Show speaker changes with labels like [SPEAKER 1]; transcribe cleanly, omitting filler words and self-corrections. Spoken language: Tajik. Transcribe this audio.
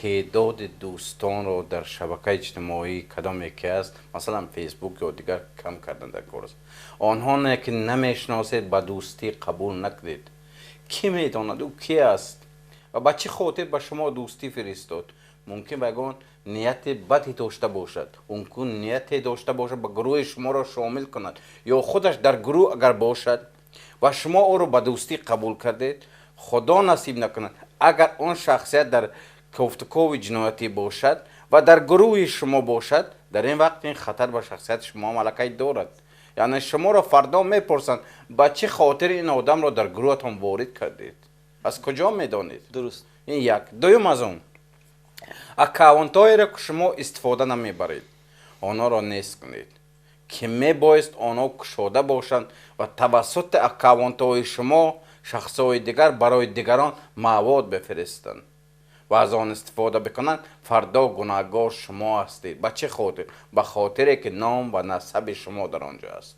[SPEAKER 1] Теъдоди дӯстонро дар шабакаи иҷтимоӣ, кадоме ки аст, масалан Фейсбук ё дигар, кам кардан дар кор аст. Онҳоне ки намешиносед, ба дӯстӣ қабул накунед. Кӣ медонад, ӯ ки аст ва ба чӣ хотир ба шумо дӯстӣ фиристод? Мумкин ба ягон нияти баде дошта бошад, мумкин нияте дошта бошад, ба гурӯҳи шуморо шомил кунад ё худаш дар гурӯҳ агар бошад ва шумо ӯро ба дӯстӣ қабул кардед, Худо насиб накунад, агар он шахсият дар кофтукови ҷиноятӣ бошад ва дар гурӯҳи шумо бошад, дар ин вақт ин хатар ба шахсияти шумо ҳам аллакай дорад. Яъне шуморо фардо мепурсанд, ба чӣ хотир ин одамро дар гурӯҳатон ворид кардед, аз куҷо медонед?
[SPEAKER 2] Дуруст.
[SPEAKER 1] Ин як. Дуюм, аз он аккаунтҳоеро ки шумо истифода намебаред, онҳоро нест кунед, ки мебоист онҳо кушода бошанд ва тавассути аккаунтҳои шумо шахсҳои дигар барои дигарон мавод бифиристанд ва аз он истифода бикунанд. Фардо гунаҳгор шумо ҳастед. Ба чӣ хотир? Ба хотире ки ном ва насаби шумо дар он ҷо аст.